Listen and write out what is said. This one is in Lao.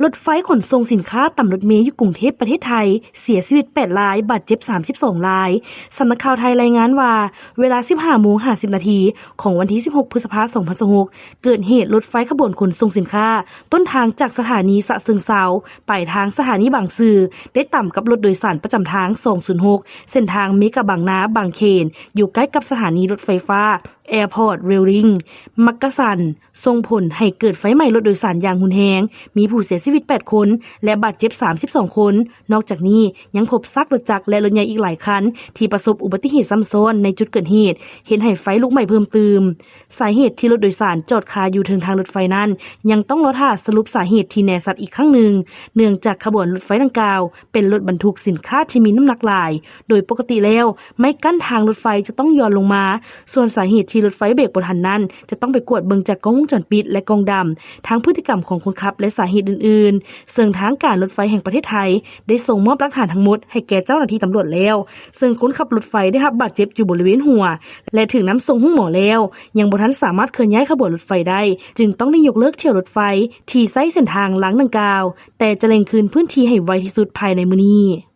ລົດໄຟຂົນສົ່ງສິນຄ້າຕຳລົດເມຢູ່ກຸງເທບປະເທດໄທ ເສຍຊີວິດແປດລາຍ ບາດເຈັບສາມສິບສອງລາຍ. ສຳນັກຂ່າວໄທລາຍງານວ່າ ເວລາສິບຫ້າໂມງຫ້າສິບນາທີ ຂອງວັນທີສິບຫົກ ພຶດສະພາ ສອງພັນຊາວຫົກ ເກີດເຫດລົດໄຟຂະບວນຂົນສົ່ງສິນຄ້າ ຕົ້ນທາງຈາກສະຖານີສະເຊີງເຊົາ ປາຍທາງສະຖານີບາງຊື່ ໄດ້ຕຳກັບລົດໂດຍສານປະຈຳທາງ ສອງສູນຫົກ ເສັ້ນທາງເມກະບາງນາ-ບາງເຂນ ຢູ່ໃກ້ກັບສະຖານີລົດໄຟຟ້າ Airport Railing ມັກກະສັນ ສົ່ງຜົນໃຫ້ເກີດໄຟໄໝ້ລົດໂດຍສານຢ່າງຮຸນແຮງ, ມີຜູ້ເສຍຊີວິດແປດຄົນ ແລະ ບາດເຈັບສາມສິບສອງຄົນ. ນອກຈາກນີ້ ຍັງພົບຊາກລົດຈັກ ແລະ ລົດໃຫຍ່ອີກຫຼາຍຄັນ ທີ່ປະສົບອຸບັດຕິເຫດຊ້ຳຊ້ອນໃນຈຸດເກີດເຫດ, ເຮັດໃຫ້ໄຟລຸກໄໝ້ເພີ່ມຕື່ມ. ສາເຫດທີ່ລົດໂດຍສານຈອດຄາຢູ່ເທິງທາງລົດໄຟນັ້ນ ຍັງຕ້ອງລໍຖ້າສະຫຼຸບສາເຫດທີ່ແນ່ຊັດອີກຄັ້ງໜຶ່ງ, ເນື່ອງຈາກຂະບວນລົດໄຟດັ່ງກ່າວ ເປັນລົດບັນທຸກສິນຄ້າທີ່ມີນ້ຳໜັກຫຼາຍ. ໂດຍປົກກະຕິແລ້ວ ໄມ້ກັ້ນທາງລົດໄຟຈະຕ້ອງຢ່ອນລົງມາ, ສ່ວນສາເຫດທີ່ລົດໄຟເບຣກບໍ່ທັນນັ້ນ ຈະຕ້ອງໄປກວດເບິ່ງຈາກກ້ອງວົງຈອນປິດ ແລະ ກ່ອງດຳ, ທັງພຶດຕິກຳຂອງຄົນຂັບ ແລະ ສາເຫດອື່ນໆ, ເຊິ່ງທາງການລົດໄຟແຫ່ງປະເທດໄທ ໄດ້ສົ່ງມອບຫຼັກຖານທັງໝົດໃຫ້ແກ່ເຈົ້າໜ້າທີ່ຕຳຫຼວດແລ້ວ, ເຊິ່ງຄົນຂັບລົດໄຟໄດ້ຮັບບາດເຈັບຢູ່ບໍລິເວນຫົວ ແລະ ຖືກນຳສົ່ງໂຮງໝໍແລ້ວ, ຍັງບໍ່ທັນສາມາດເຄື່ອນຍ້າຍຂະບວນລົດໄຟໄດ້, ຈຶ່ງຕ້ອງໄດ້ຍົກເລີກຖ້ຽວລົດໄຟທີ່ໃຊ້ເສັ້ນທາງລາງດັ່ງກ່າວ, ແຕ່ຈະເລັ່ງຄືນພື້ນທີ່ໃຫ້ໄວທີ່ສຸດພາຍໃນມື້ນີ້.